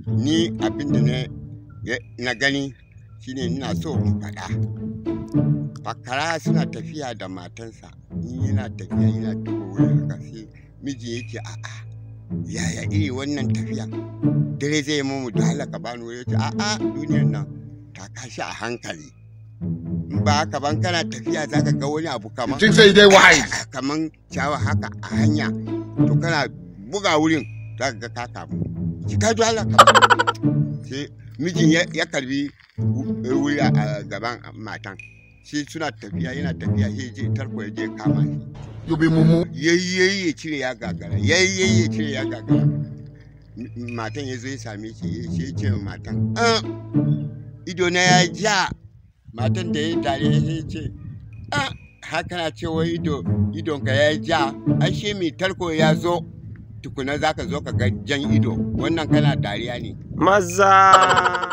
Ni abin da na gani shine ina so in faɗa. Fakara suna tafiya da matansa, in yana tafiya yana duba wuri haka, sai miji yake, "A'a, yaya iri wannan tafiya? Dare zai mu, da Allah ka bani wuri." Yace, "A'a, duniyar nan ta kashi a hankali. In ba haka ban kana tafiya, zaka ga wani abu kaman You think say you dey wise? kaman ciyawa haka a hanya, to kana buga wurin za ka ga ka kamu shi ka dole ka." Sai mijin ya karbi wuri a gaban matan shi. Suna tafiya, yana tafiya, sai je tarko ya je kama shi. You be mumu. Yayi yayi ya cire, ya gagara. Yayi yayi ya cire, ya gagara. Matan ya zo ya same shi, ya ce wa matan, "Ah, ido na ya ja." Matan da ya dare ya ce, "Ah, haka na cewa ido idonka ya ja? Ashe mai tarko ya zo tukuna za ka zo ka ga jan ido. Wannan kana dariya ne." Maza.